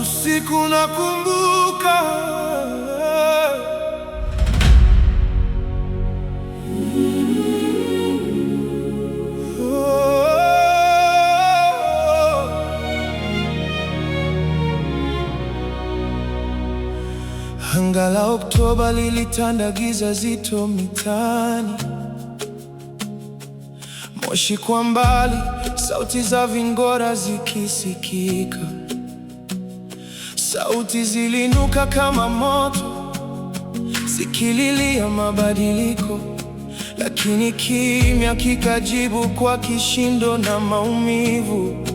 Usiku nakumbuka. Oh. Anga la Oktoba lilitanda giza zito mitaani, moshi kwa mbali, sauti za vingora zikisikika. Sauti ziliinuka kama moto, zikililia mabadiliko, lakini kimya kikajibu kwa kishindo na maumivu.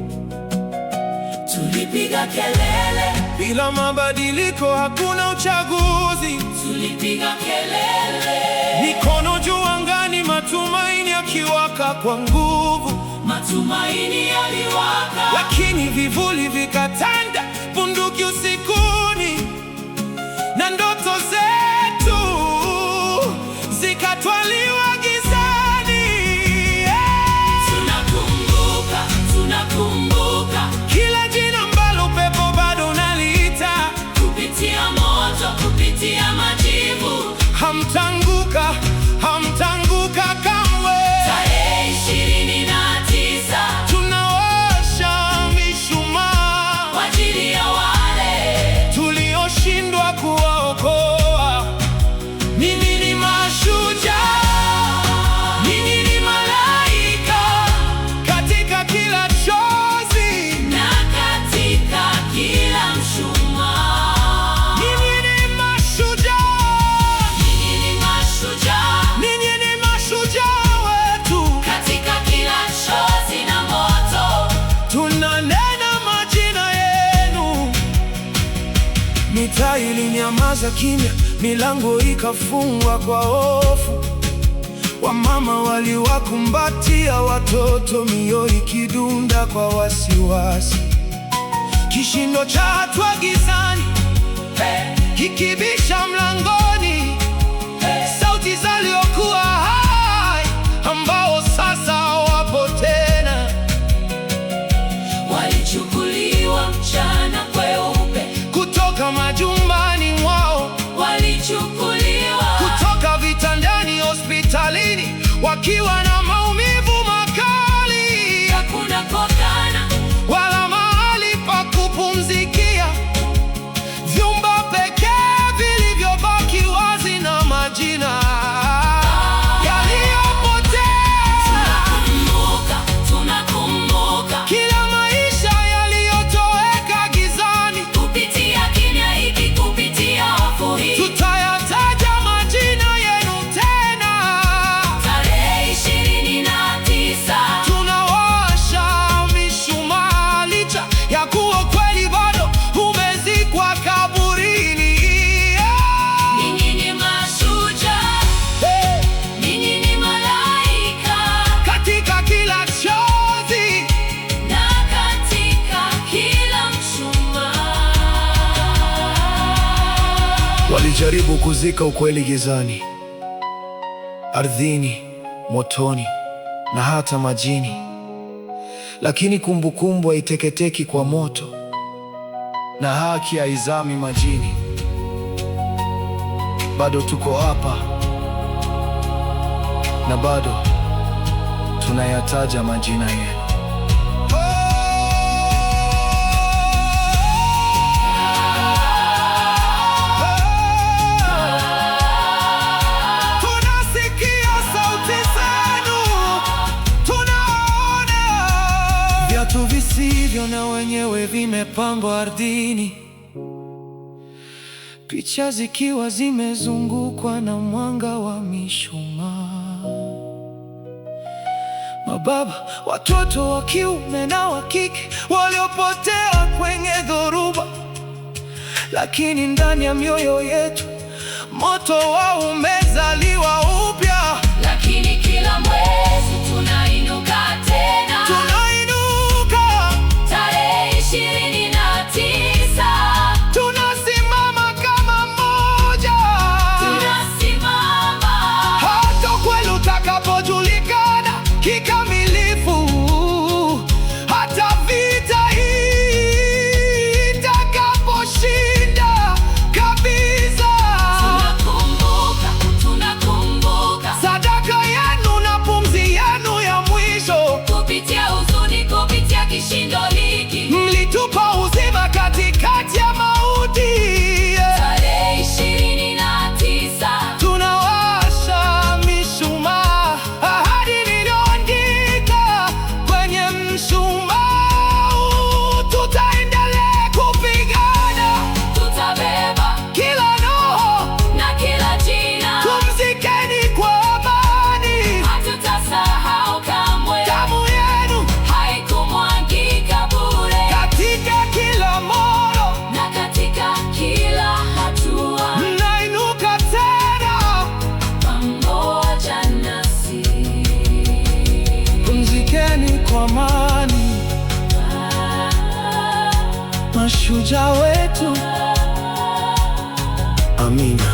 Tulipiga kelele, Bila mabadiliko hakuna uchaguzi. Tulipiga kelele, Mikono juu angani, matumaini yakiwaka kwa nguvu, matumaini yaliwaka, lakini vivuli vikatanda, bunduki usikuni, na ndoto zetu zikatwaliwa gizani. Yeah. Tunakumbuka, tunakumbuka, Kila jina ambalo upepo bado unaliita, kupitia moto, kupitia majivu, hamtanguka, hamtanguka kamwe. Tarehe 29 Tunawasha mishumaa kwa ajili ya wale tulioshindwa kuwaokoa. Ninyi ni mashujaa, ninyi ni malaika katika kila chozi. Na katika kila mshumaa. Ninyi ni mashujaa, Ninyi ni mashujaa ninyi ni mashujaa wetu. katika kila chozi na moto. Tunanena majina yenu. Mitaa ilinyamaza kimya, milango ikafungwa kwa hofu. Wamama waliwakumbatia watoto, mioyo ikidunda kwa wasiwasi. Kishindo cha hatua gizani kikibisha mlangoni, sauti zaliokuwa hai ambao sasa hawapo tena, Walichukuliwa mchana kweupe, kutoka majumbani mwao, walichukuliwa kutoka vitandani hospitalini, wakiwa na maumivu makali, hakuna kokana, wala mahali pa kupumzikia, vyumba pekee vilivyobaki wazi na majina yaliyopotea. Tunakumbuka, tunakumbuka Kila maisha yaliyotoweka gizani, kupitia kimya hiki, kupitia hofu hii. Tutayataja majina yenu tena. Tarehe 29 Tunawasha mishumaa licha ya kuwa kweli bado umezikwa kaburini. Yeah. Ninyi ni mashujaa, Hey. ninyi ni malaika Katika kila chozi na katika kila mshumaa. Walijaribu kuzika ukweli gizani, ardhini, motoni na hata majini, lakini kumbukumbu haiteketeki kwa moto na haki haizami majini. Bado tuko hapa na bado tunayataja majina yenu. Tunasikia sauti zenu, tunaona viatu visivyo na wenyewe vimepangwa ardhini, picha zikiwa zimezungukwa na mwanga wa mishumaa. Mababa, watoto wa kiume na wa kike waliopotea kwenye dhoruba, lakini ndani ya mioyo yetu moto wao umezaliwa upya. Lakini kila mwezi tunainuka tena, Tunainuka, tarehe 29 tunasimama kama mmoja, tunasimama. Pumzikeni kwa amani, mashujaa wetu. Amina.